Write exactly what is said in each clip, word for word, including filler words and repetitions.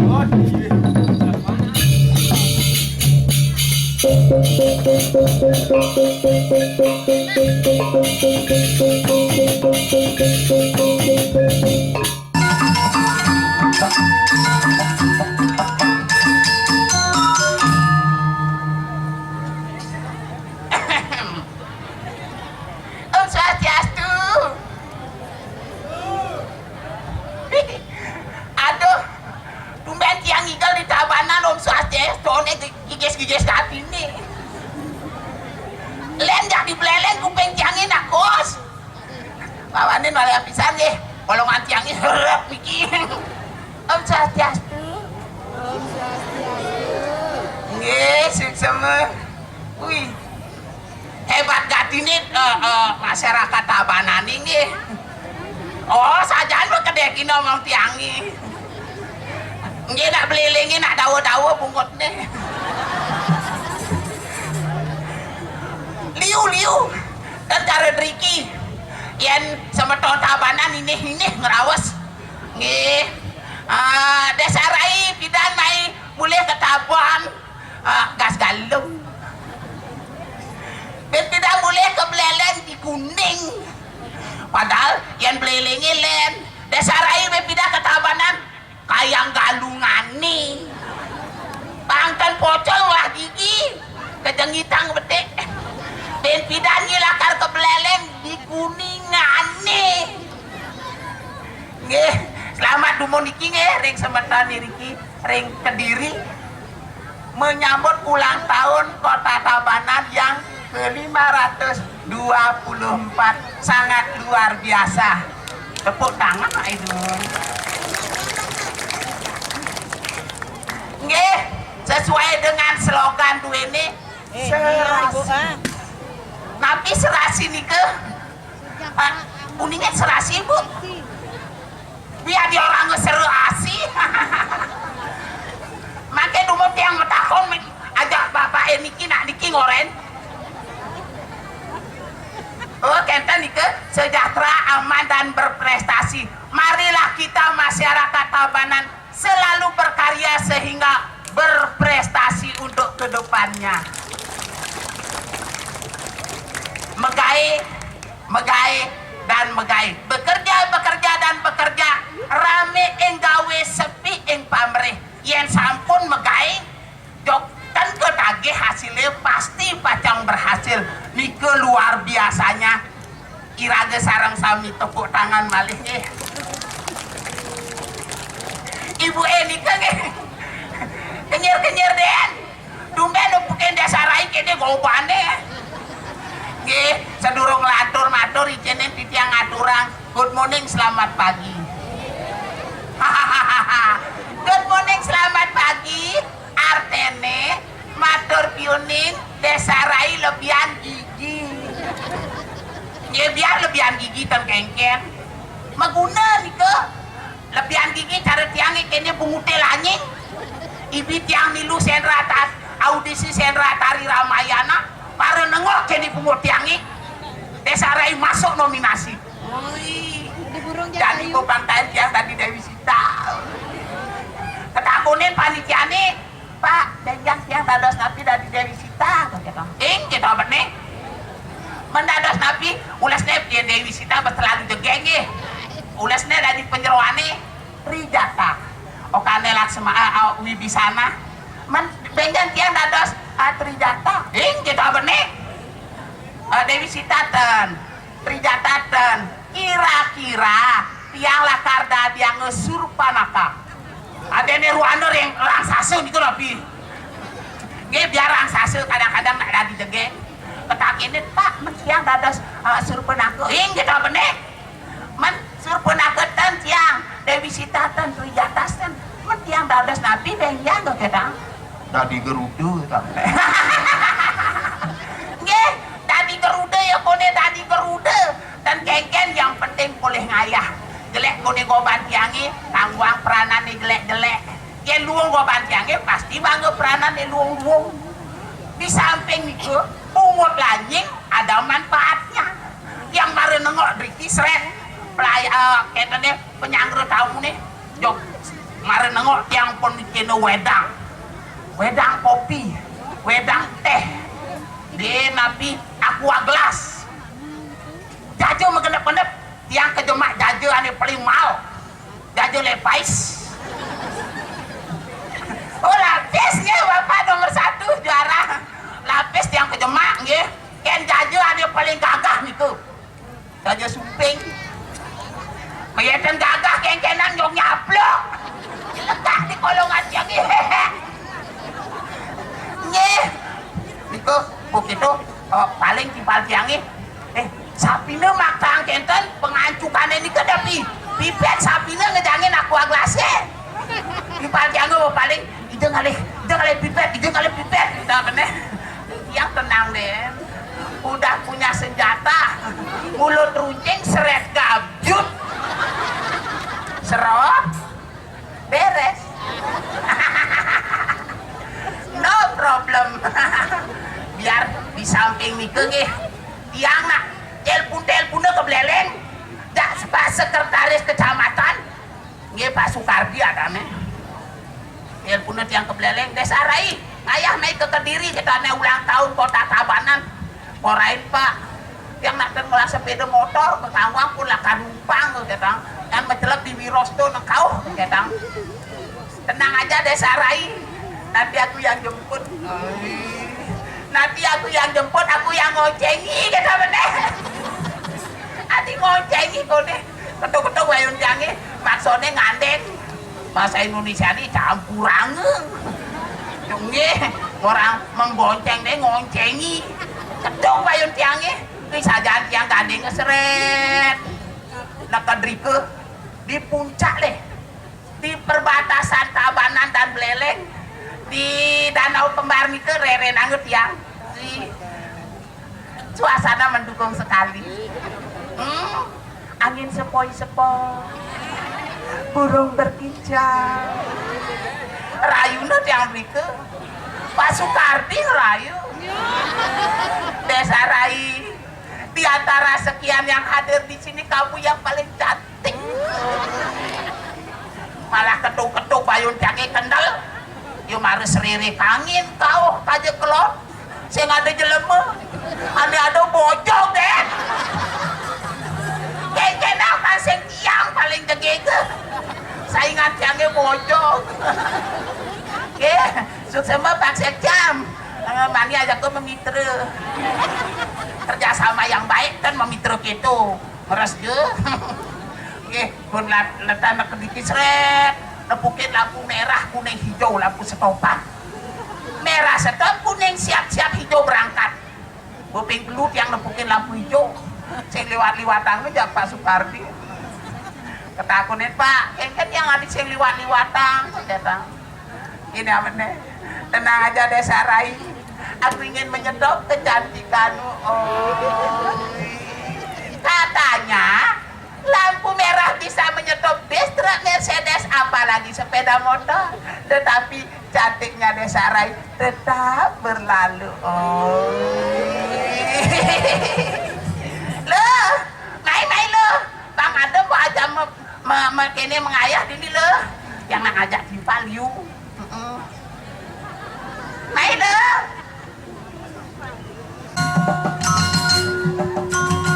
Oh, iya. Om Swastiastu. Aduh, tumben tiang ngigel di Tabanan, Om Swastiastu, ne gigis-gigis hati nih. Lén jadi beleleng kuping tiangé nak kos. Bawané malih pisan nggih. Bolongan tiangé herep niki. Om Swastiastu. Nggih, suksema. Wih. Hebat gatiné, eh, eh, masyarakat Tabanan nggih. Oh, sajaan mah kedék omong tiangé. Nggih, nak belelengé, nak dawa-dawa bungutné. Liu-liu, ten cara driki. Yén semeton Tabanan inih-inih ngrawes. Nggih. Ah, Désa Rai pidan mai mulih ka Taban. Ah, gas galung. Bén pidan mulih ka Beleleng di Kuning. Padahal yén belelengé lén. Désa Rai bén pidan ka Tabanan, kayang galungané. Pang ten pocol ngolah gigi, kejengitang bedik. Bén pidan nyi lakar ka Beleleng di Kuningané. Nggih, selamat dumun niki nggih ring semeton niki ring Kediri. Menyambut ulang tahun Kota Tabanan yang ke lima ratus dua puluh empat, sangat luar biasa. Tepuk tangan, Pak Idun. Nggih, sesuai dengan slogan duéné, eh, serasi. Iya, Ibu, ah. Napi serasi nika? Ah, uningan serasi, Bu. Biar dia orang ngeserasi. Mangké dumun tiang matakon, ajak bapak niki nak niki ngoren. Oh, kénten nika, sejahtera, aman, dan berprestasi. Marilah kita masyarakat Tabanan selalu berkarya sehingga berprestasi untuk kedepannya. Megai, megai, dan megai. Bekerja, bekerja, dan bekerja. Ramé ing gawé, sepi ing pamrih. Yén sampun megai, jog ten ketagih hasilé, pasti pacang berhasil. Nika luar biasanya. Iraga sareng sami tepuk tangan malih nggih. Ibu Enika nggih. Kenyir-kenyir den. Tumben nepukin Désa Rai kéné gobané. Nggih, sadurung lantur matur, icénin titiang ngaturang. Good morning, selamat pagi. Good morning, selamat pagi. Arténé matur piuning Désa Rai lebihan gigi. Nggih, biar lebihan gigi ten kéngkén. Maguna nika. Lebihan gigi cara tiangé kéné bunguté lanying. Ibi tiang milu séndra ta-, audisi séndra tari Ramayana, para nengok kéné bungut tiangé. Désa Rai masuk nominasi. Wih. Jadi bebangkén tiang dadi Déwi Sita. Ketakonin panitiané, "Pak, bénjang tiang dados napi dadi Déwi Sita?" Kéto. "Ing, kéto bené." "Men dados napi?" "Ulesné yén Déwi Sita bes terlalu jegég nggih. Ulesné dadi panyeroané Trijatha. Okané Laksma, ah, ah, Wibisana." "Men bénjang tiang dados, ah, Trijatha?" "Ing, kéto bené." "Ah, Déwi Sita ten, Trijatha ten, kira-kira tiang lakar dadiang Surpanaka?" Adéné ruana ring raksasa niku napi? Nggih, biar raksasa kadang-kadang nak dadi jegég. Ketakonin, "Pak, men tiang dados, eh, Surpanaka?" "Ing, kéto bené." "Men Surpanaka ten tiang, Déwi Sita ten, Trijatha ten. Men tiang dados napi bénjang?" Kéto. "Dadi Garuda, ten." Nggih, dadi Garuda ya koné dadi Garuda. Ten kéngkén, yang penting polih ngayah. Jelék koné goban tiangé, tangguhang peranan né jelék-jelék. Yén luung goban tiangé, pasti bangga peranan né luung-luung. Di samping niku, bungut lanying ada manfaatnya. Yang mara nengok driki srét, pelay-, eh, kéto né, penyanggra tamuné, jog Mara nengok tiang pun kena wedang. Wedang kopi, wedang teh. Nggih, napi aqua gelas. Jaja magendep-gendep, tiang kejemak jaja ane paling mahal. Jaja Levi's. Oh, lapis nggih, Bapak nomor satu juara. Lapis tiang kejemak nggih. Ken jaja ane paling gagah niku. Jaja Suping. Kayeten gagah kengkenan nyong nyaplok. Letak di kolongan tiang nggih. Nggih. Niku, begitu, oh, paling timpal tiang nggih. Eh, sapine maktang kenten pengancukane nika tapi pipet sapine ngejangin aqua gelas e. Timpal tiang nggih paling ija ngalih, ija ngalih pipet, ija ngalih pipet. Kita bener. Yang tenang deh. Udah punya senjata. Mulut runcing seret gabjut. Serot. Beres. No problem. Biar di samping nike nggih. Tiang nak telepon-telepon ke Beleleng. Jak Pak Sekretaris Kecamatan. Nggih, Pak Sukardi adane. Telepon tiang ke Beleleng, "Desa Rai, ngayah mai ke Kediri," kita ne ulang tahun Kota Tabanan. "Orahin, Pak. Tiang nak ten ngelah sepeda motor, ke Kawang pun lah kanumpang," kita. "Yang mecelep di Wirosto nengkau," kita. "Tenang aja, Desa Rai. Nanti aku yang jemput." Nanti aku yang jemput, aku yang ngoncengi, kita bener. Ati ngoncengi kone. Ketuk-ketuk bayun tiange, maksudnya ngandeng. Bahasa Indonesia ni campur angin. Nggih, orang menggonceng deh ngoncengi. Ketuk bayun tiange, di sajaan tiang gandeng seret. Neked rike di puncak leh. Di perbatasan Tabanan dan Beleleng, di Danau Kembar nike rere nanget tiang. Di suasana mendukung sekali. Hmm, angin sepoi-sepoi, burung berkicau. Rayuna tiang mrike. Pak Sukardi ngerayu. Desa Rai, di antara sekian yang hadir di sini, kamu yang paling cantik. Malah ketuk-ketuk bayun tiange kendel. Yo mara serere kangin kauh kaja kelot. Sing ada jelema. Ane ada bojog deh. Kengkena kan sing tiang paling jegege. Saingan tiange bojog. Nggih, suksema Pak Sekjam. Eh, mani aja ku memitra. Kerjasama yang baik kan memitra gitu. Meres je. Nggih, pun lat-, letan kediki seret, nepukin lampu merah, kuning, hijau, lampu setopan. Merah stop, kuning siap-siap, hijau berangkat. Kuping telu tiang nepukin lampu hijau. Sing liwat-liwatang jak Pak Sukardi. Ketakunin, "Pak, kengken yang adi sing liwat-liwatang," kata. Ini apa nih? "Tenang aja, Desa Rai. Aku ingin menyetop kecantikanmu." Oh. Katanya, lampu merah bisa menyetop bis, truk, Mercedes, apalagi sepeda motor. Tetapi cantiknya Desa Rai tetap berlalu. Oh. Loh, mai, mai, loh. Bang Adem, Pak Ajam, Me-, me-, kene mengayah dini le. Yang nak ngajak timpal, yu. Heeh. Mai le.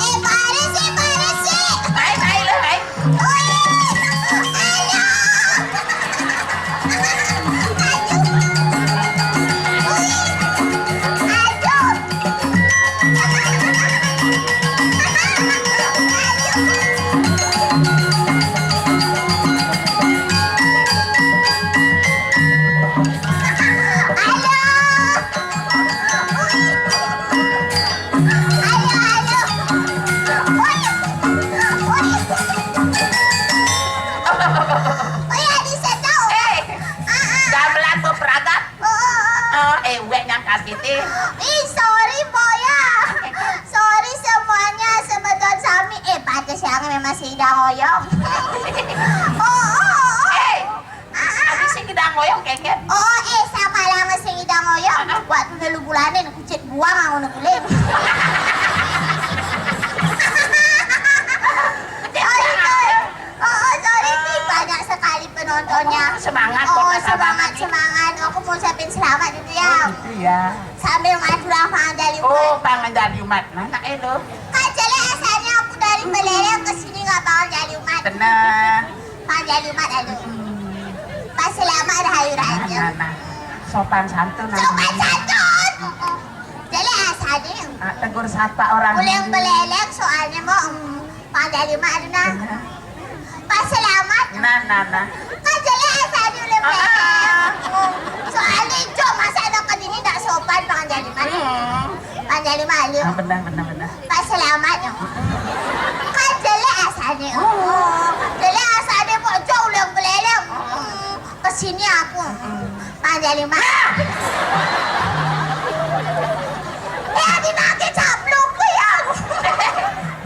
Eh, panas, eh, panas, eh. Mai, mai le, mai. Ui, aduh. Aduh. Ui, aduh. Hei, gamelan beperagak. Oh, eh, uwek nyang kasih teh. Ih, sorry, Boya. Sorry semuanya, semeton sami. Eh, pantes yang memang sing idang oyong. Oh, oh, oh. Eh, ah, ah, abis sing idang oyong, kengken. Oh, eh, sama lama sing idang oyong. Ah, ah. Waktu dulu bulanin, kucit buang, ngono kulit. Sorry, sorry. Oh, oh, sorry, nih, banyak sekali Nontonnya. Oh, semangat, oh, kota Tabanan semangat, nih. Semangat. Aku mau ucapin selamat dulu ya. Oh, gitu ya. Sambil ngaturang panganjali umat. Oh, panganjali umat. Nah, nak elo. Kan jelek asalnya aku dari Beleleng ke sini nggak panganjali umat. Benar. Panganjali umat elo. Hmm. Pas selamat dah ayu. Nah, raja. Nah, nah. Sopan santun. Sopan ayu. Santun. Heeh. Jelek asalnya. Ah, tegur sapa orang. Ulang dulu. Beleleng soalnya mau, hmm, panganjali umat elo nah. Benar. Pas selamat. Nah, nah, nah. Kan jelek asalnya ulang. Ah, ah. Beleleng. Soalnya jo masa ada ke sini ndak sopan panganjali umat. Hmm. Panganjali umat elo. Ah, benar, benar, benar. Pas selamat ya. Kan jelek asalnya. Oh, jelek asalnya kok jo ulang Beleleng. Hmm. Ke sini aku. Hmm. Panganjali umat. Eh, adi nake caplok ke ya.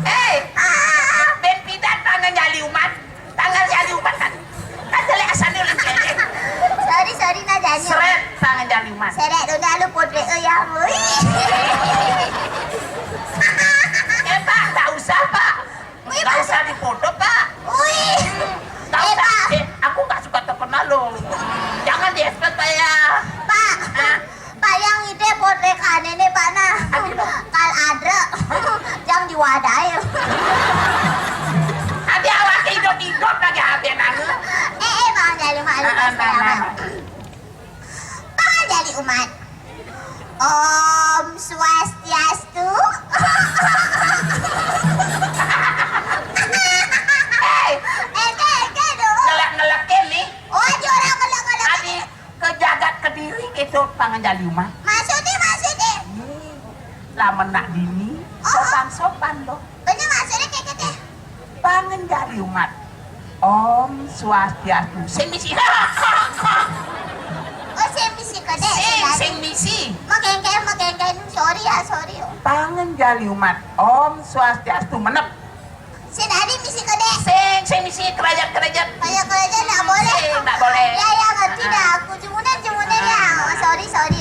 Hei, ah, ben pidan panganjali umat. Panganjali umat kan. Kan jelek asalnya ulang jelek. Sorry, sorry, nah, janji. Seret panganjali umat. Seret, udah lu potrek, eh, ya. Wih. Eh, Pak, nggak usah, Pak. Wih, nggak usah dipoto, Pak. Wih. Nggak usah. Eh, Pak. Eh, aku nggak suka terkenal loh. Jangan di-expose saya. Pak. Hah? Pak, yang ide potrekan ini, Pak, nah. Adi lo. Kal adre. Yang di wadai. Adi awak hidup-hidup lagi habis, nah. Eh, eh, Bang Jali, maklum, ah, ah, saya nah, nah. Bang Jali umat. Om Swastiastu. Hei. Eh, eh, eh, dong. Ngelek-ngelekin nih. Oh, ada orang ngelek-ngelekin. Adi ke jagat Kediri gitu, panganjali umat. Maksudnya, maksudnya? Hmm, lamun nak dini, oh, sopan-sopan loh. Bener maksudnya kayak gitu. Panganjali umat. Om Swastiastu. Sing misi. Oh, sing misi kede. Sing, sing misi. Mau kengken, mau kengken. Sorry ya, sorry. Panganjali umat. Om Swastiastu menep. Sing tadi misi kede. Sing, sing misi kerajaan-kerajaan. Kerajaan-kerajaan nggak boleh. Sing, nggak boleh. Ya, ya, ngerti dah. Aku jemunan, jemunan ya. Ah. Oh, sorry, sorry.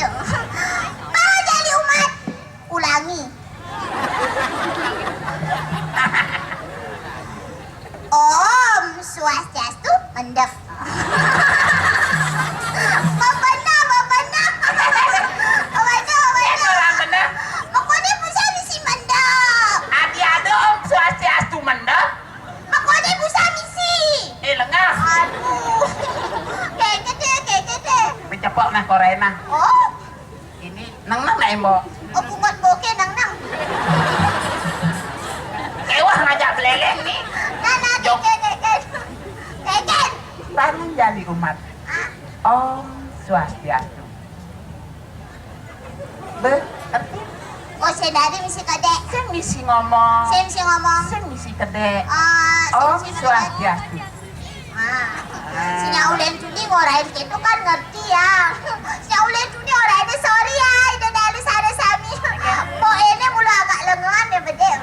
Panganjali umat. Ulangi. Om Swastiastu, mendep. Bebenah, bebenah. Bebenah, bebenah. Bebenah. Makanya bisa misi mendep. Adi ada Om Swastiastu mendep. Makanya bisa misi. Eh, lengah. Aduh. Kayak gitu, kayak gitu. Mencepok nah, korena. Oh. Ini nang nang nak embok. Oh, bungot boke nang nang. Ewah ngajak Beleleng nih. Nah, nah, jok. Keken, keken. Keken. Panganjali umat. Ah. Om Swastiastu. Be, ngerti? Oh, sing tadi misi kede. Sing misi ngomong. Sing misi ngomong. Sing misi kede. Ah, sing misi kede. Om Swastiastu. Ah. Sing ulen tuni ngorain gitu kan ngerti ya. Sing ulen tuni orain, sorry ya, ida dalu sada sami. Oke. Mbok ini mulu agak lengean ya, bedek.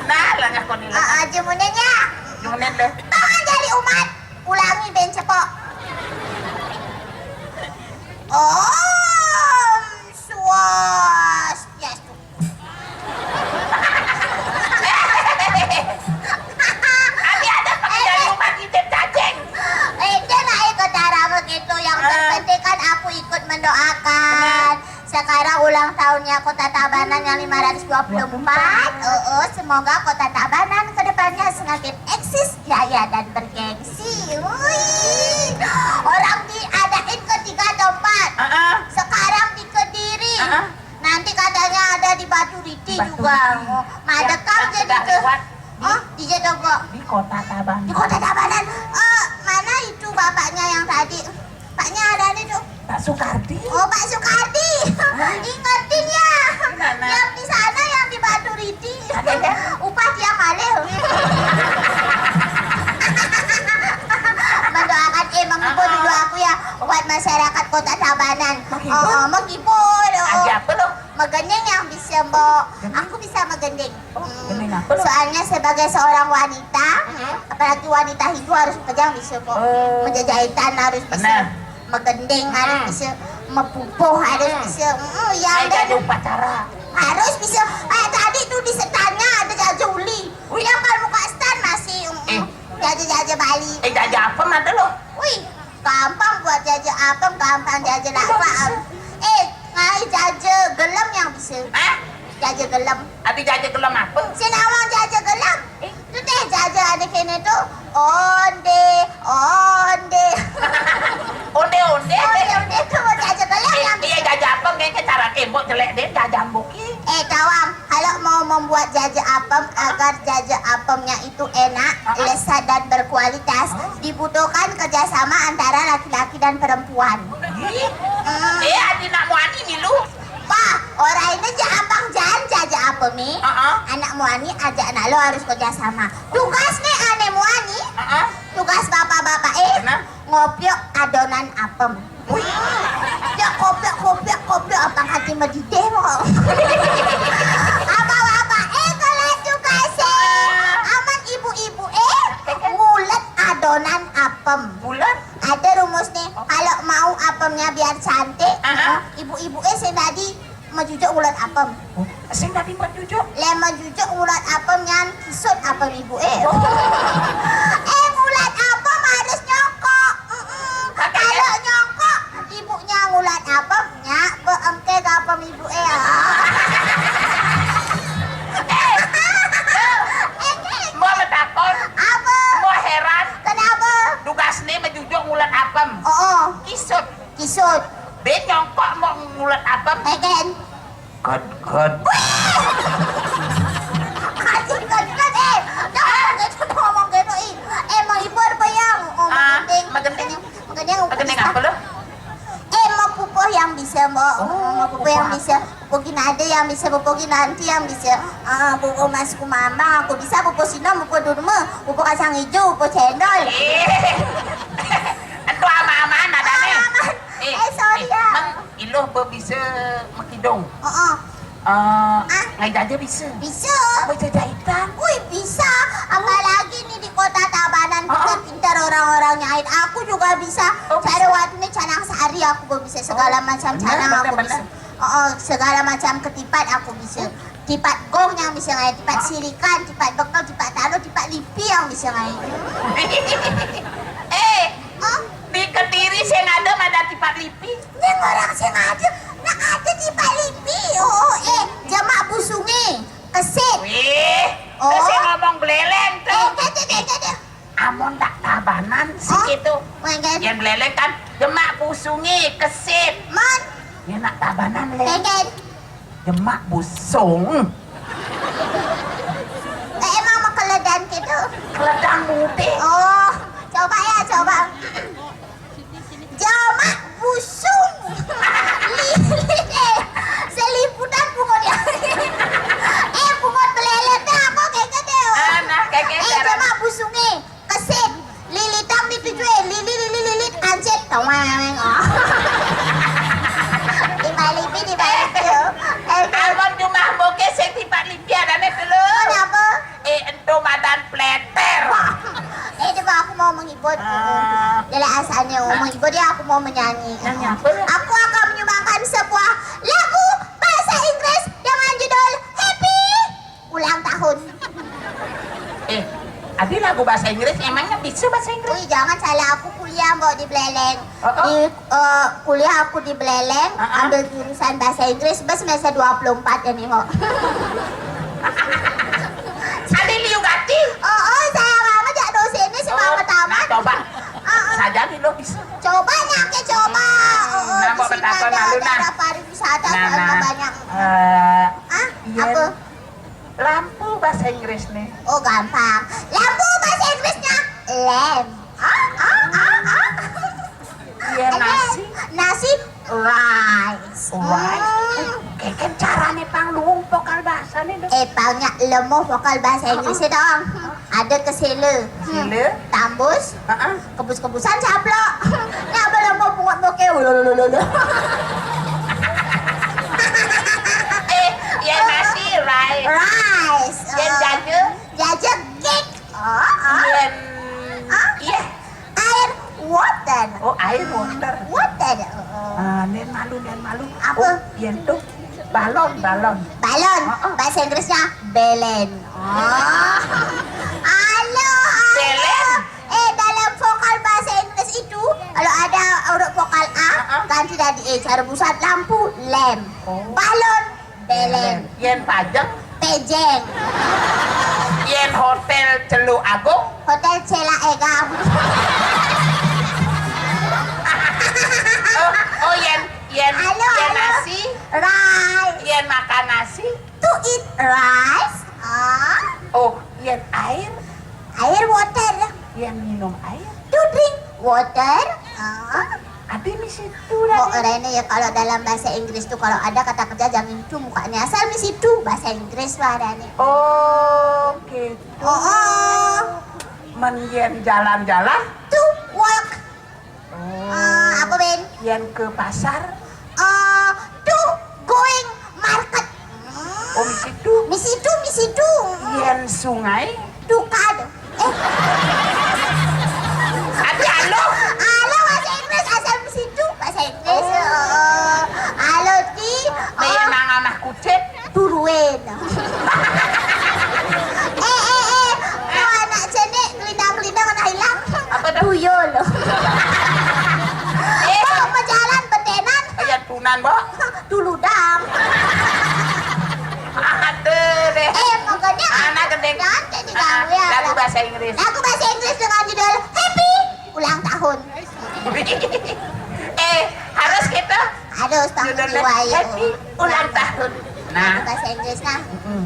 Nah, lengah koni. Ah, ah, jemunen ya. Jemunen deh. Panganjali umat. Ulangi ben cepok. Om Swastiastu. Tapi ada panganjali umat ngintip cacing. Eh, dia nggak ikut cara begitu. Yang terpenting kan aku ikut mendoakan. Benar. Sekarang ulang tahunnya Kota Tabanan yang lima ratus dua puluh empat. Heeh, semoga Kota Tabanan ke depannya semakin eksis, jaya, dan bergengsi. Wih. Orang diadain ke tiga tempat. Heeh. Sekarang di Kediri. Heeh. Nanti katanya ada di Baturiti juga. Baturiti. Oh, madekang jadi ke, oh, di Jetogo. Di Kota Tabanan. Di Kota Tabanan. Eh, mana itu bapaknya yang tadi? Paknya ada nih tuh. Pak Sukardi. Oh, Pak Sukardi. Hah? Ingetin ya. Gimana? Yang di sana, yang di Baturiti. Ada ya? Upah dia malih. Mendoakan, eh, menghibur dulu aku ya buat masyarakat Kota Tabanan. Menghibur? Oh, oh, menghibur. Oh. Ada apa lo? Megending yang bisa, Mbok. Gending? Aku bisa megending. Oh, hmm. Gending apa lo? Soalnya sebagai seorang wanita, hmm, apalagi wanita Hindu harus pejang bisa, Mbok. Oh. Menjajahitan harus bisa. Benar. Megending harus bisa. Mepupuh harus bisa. Hmm, yang saya ada jadi upacara. Harus bisa. Kayak tadi tuh di setannya ada jajuli. Wih. Yang kalau muka setan masih, hmm, eh, Jaja-jaja Bali. Eh, jaja apem ada loh. Wih, gampang buat jaja apem, gampang jaja lakfaam. Eh, ngai jaja gelem yang bisa. Hah? Jaja gelem. Ada jaja gelem apa? Sing nawang jaja gelem. Eh? Tu deh jaja ane kene tu. Onde, onde. Onde-onde? Onde-onde tu jaja gelem. Eh, yang iya, bisa. Jaja apem kayaknya cara kembok jelek deh, jaja ambok. Eh, tawang, kalau mau membuat jaja apem, agar jaja apemnya itu enak, lezat dan berkualitas, dibutuhkan kerjasama antara laki-laki dan perempuan. Ih. Hmm. Eh, adi nak muani milu. Wah, orang ini je abang jan jaja apem ni. Anak muani aja anak lo harus kerjasama. Tugas ni ane muani. Tugas bapak-bapak eh. Ngopiok adonan apem. Wih. Dia kopiok, kopiok, kopiok, abang hati medidih mo. Abang-abang eh, kalau tugas eh. Aman ibu-ibu eh, ngulet adonan apem. Bulan? Ada rumus nih, kalau mau apemnya biar cantik, ibu-ibu eh sing dadi mejujuk ngulet apem. Oh, sing dadi mejujuk? Le mejujuk ngulet apem nyan kisut apem ibu eh. Oh. Eh, ngulet apem harus nyongkok. Mm-mm. Kalau nyongkok, ibunya ngulet apem, nyak beengke apem ibu eh. Eh, eh, mbok betakon. Apa? Mbok heran. Kenapa? Tugasne mejujuk ngulet apem. Oh, oh. Kisut. Kisut. Ben nyongkok mau ngulet apem. Eken. Ket, ket. Anjing, ket, ket, eh. Jangan gitu ngomong gitu, ih. Eh, mau ibu apa yang? Oh, ah, magending. Magending. Magending. Magending apa lo? Eh, mau pupuh yang bisa, Mbok. Oh, mau pupuh yang bisa. Pupuh gini ada yang bisa, pupuh gini nanti yang bisa. Ah, pupuh masuk mama, aku bisa pupuh sino, pupuh durma, pupuh kacang hijau, pupuh cendol. Eh. Itu ama-amaan ada nih. Aman. Eh, eh, sorry ya. Mang, iluh be bisa mekidung. Heeh. Eh, ah, ngai jaja bisa. Bisa. Bisa jahitan. Wih, bisa. Apalagi nih di kota Tabanan, pintar-pintar orang-orang nyahit. Aku juga bisa. Oh, bisa. Cara waktu ini canang sari aku bisa, segala macam canang aku bisa. Oh, segala macam ketipat aku bisa. Tipat gong yang bisa ngai, tipat sirikan, tipat bekel, tipat talu, tipat lipi yang bisa ngai. Eh, di Kediri sing ada mada tipat lipi. Ning orang sing ada, nak ada tipat lipi. Oh, eh, jemak busunge kesit. Wih, oh. Sing ngomong beleleng tu. Eh, kede, kede, kede. Amun tak Tabanan sik itu. Yen beleleng kan jemak busunge kesit. Mon. Yen nak Tabanan le. Kede. Jemak busung. Eh, emang mau keledan gitu? Keledan mudik. Oh, coba ya, coba. Jemak busung. Lilit, eh. Seliputan pungut ya. Eh, pungut beleleng dah, aku kayak gitu. Ah, nah, kayak gitu. Eh, jemak busung nih. Kesit. Lilitang di tujuh, eh. Lili, lili, lilit, ansit. Tawang. Oh. Di Malibi, di Malibi. Eh, abang cuma mau kesek di Pak Lipi ada nih dulu. Kenapa? Eh, ento madan pleter. Eh, coba aku mau menghibur. Ah. Dia lah asalnya mau menghibur, dia aku mau menyanyi. Nyanyi apa? Aku akan menyumbangkan sebuah lagu bahasa Inggris dengan judul Happy Ulang Tahun. Eh, ada lagu bahasa Inggris, emangnya bisa bahasa Inggris? Wih, jangan salah, aku kuliah, Mbok, di Beleleng. Oh, oh. Di, eh, kuliah aku di Beleleng, ambil jurusan bahasa Inggris, bes semester dua puluh empat ini, Mbok. Ada liu gati? Oh, oh, saya lama jak dosen ini, sebab pertama. Nah, coba. Ah, ah. Saja nih lo bisa. Coba nyake, coba. Oh, oh, nah, di sini ada daerah pariwisata, nah, banyak. Eh, ah, apa? Lampu bahasa Inggris nih. Oh, gampang. Lampu bahasa Inggrisnya lem. Ah, ah, ah, ah. Iya, nasi. Nasi, rice. Rice. Hmm. Eh, kan carane pang luung vokal bahasane, Dok. Eh, pangnya lemah vokal bahasa Inggrisnya dong. Ada kesele. Kesele. Tambus. Heeh. Kebus-kebusan caplok. Nek apa lama pungut moke. Eh, ya nasi, rice. Rice. Yen jaje? Jaje, cake. Oh, oh. Yen, ah? Iya. Air water. Oh, air water. Water. Oh. Ah, nen malu, nen malu. Apa? Oh, yen tuh balon, balon. Balon. Heeh. Bahasa Inggrisnya belen. Oh. Halo, halo. Belen? Kanti dadi, eh, cara busat lampu, lem. Oh. Balon, belem. Yén pajeng, péjéng. Yén hotél Celuk Agung, hotél Célak Égam. Oh, oh, yén, yén, halo, yén halo. Nasi, rice. Yén makan nasi, to eat rice. Ah. Oh, yén air, air, water. Yén minum air, to drink water. Ah. Adi misi tu lah. Oh, Rene ya, kalau dalam bahasa Inggris tuh kalau ada kata kerja jangan itu mukanya. Asal misi tu bahasa Inggris lah adanya. Oh, gitu. Oh, oh. Men yén jalan-jalan, to walk. Oh. Ah, apa, Ben? Yén ke pasar, ah, to going market. Oh, misi tu. Misi tu, misi tu. Yén sungai, to kad. Eh. Tapi halo. Halo bahasa Inggris, asal misi tu bahasa Inggris. Oh. Oh. Halo ti. Nah, yén nang anak kucing, to ruin. Eh, eh, eh. Kau anak cenik, kelindang-kelindang kena hilang. Apa tu? Tuyul. Eh. Kau berjalan betenan. Ayat tunan, Mbok. To ludang. Aduh deh. Eh, pokoknya anak gendeng. Nanti diganggu ya. Lagu bahasa Inggris. Lagu bahasa Inggris dengan judul Happy Ulang Tahun. Eh, harus kita. Harus tahun. Judulnya dua ya. Happy Ulang Tahun. Nah. Lagu bahasa Inggris nah. Mm-mm.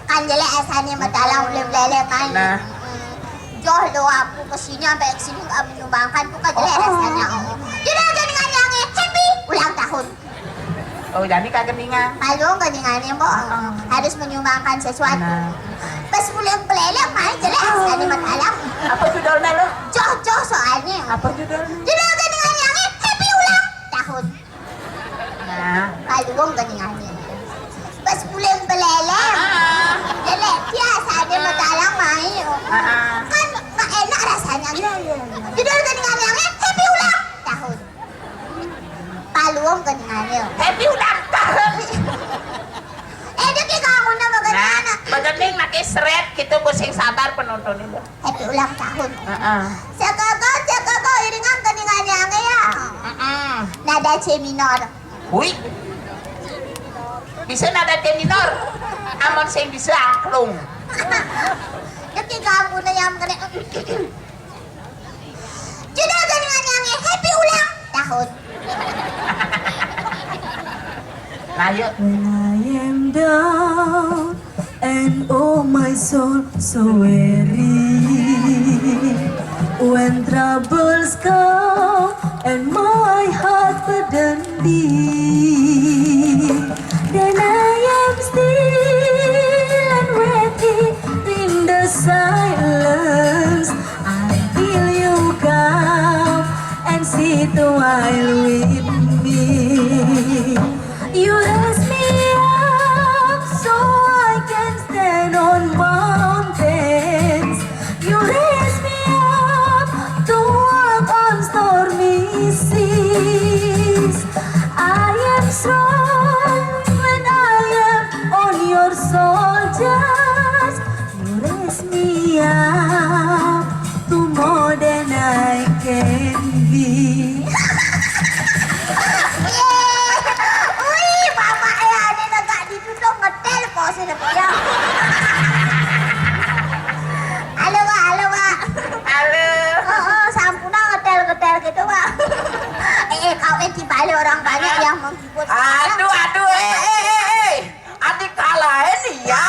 Kan jelek asané matalang ulih meleleh kan. Nah. Mm. Joh lo aku ke sini sampai ke sini nggak menyumbangkan tuh kan jelek rasanya. Oh. Jadi aja dengan yang happy ulang tahun. Oh, jadi kagak ningan. Kalau nggak ningannya, Mbok, harus menyumbangkan sesuatu. Nah. Pas ulih meleleh main jelek asané matalang. Apa judulnya lo? Joh, joh soalnya. Apa judulnya? Jadi aja dengan yang happy ulang tahun. Nah. Paluang gani-gani. Pas ulih meleleh. Ah. Jelek dia asané matalang mai. Ah. Kan nggak enak rasanya. Iya, iya, iya. Jadi gani-gani happy ulang tahun. Paluang gani-gani. Happy ulang tahun. Eh, dia kayak kamu nama gani-gani. Nah, begening maké seret gitu, pusing sabar penonton itu. Happy ulang tahun. Heeh. Sekokoh, sekokoh, iringan gani-gani ya. Heeh. Nada C minor. Wih. Bisa nada C minor. Amun sing bisa angklung. Jadi kamu nih yang kena. Judul gani-gani happy ulang tahun. Nah, yuk. When I am down and oh my soul so weary, when troubles come and my heart burden be, then I am still and waiting in the silence until you come and sit a while with me. You raise me up so I can stand on mountains. You raise me up to walk on stormy seas. I am strong when I am on your shoulders. You raise me up to more than I can be. Wih, bapak ya, ini negak ditutup ngetel kok sih ya. Halo, Pak, halo, Pak. Halo. Oh, oh, sampuna ngetel-ngetel gitu, Pak. Eh, eh, kau eh, dibalik orang banyak yang menghibur. Aduh, aduh, eh, eh, eh, eh. Adik kalahin iya.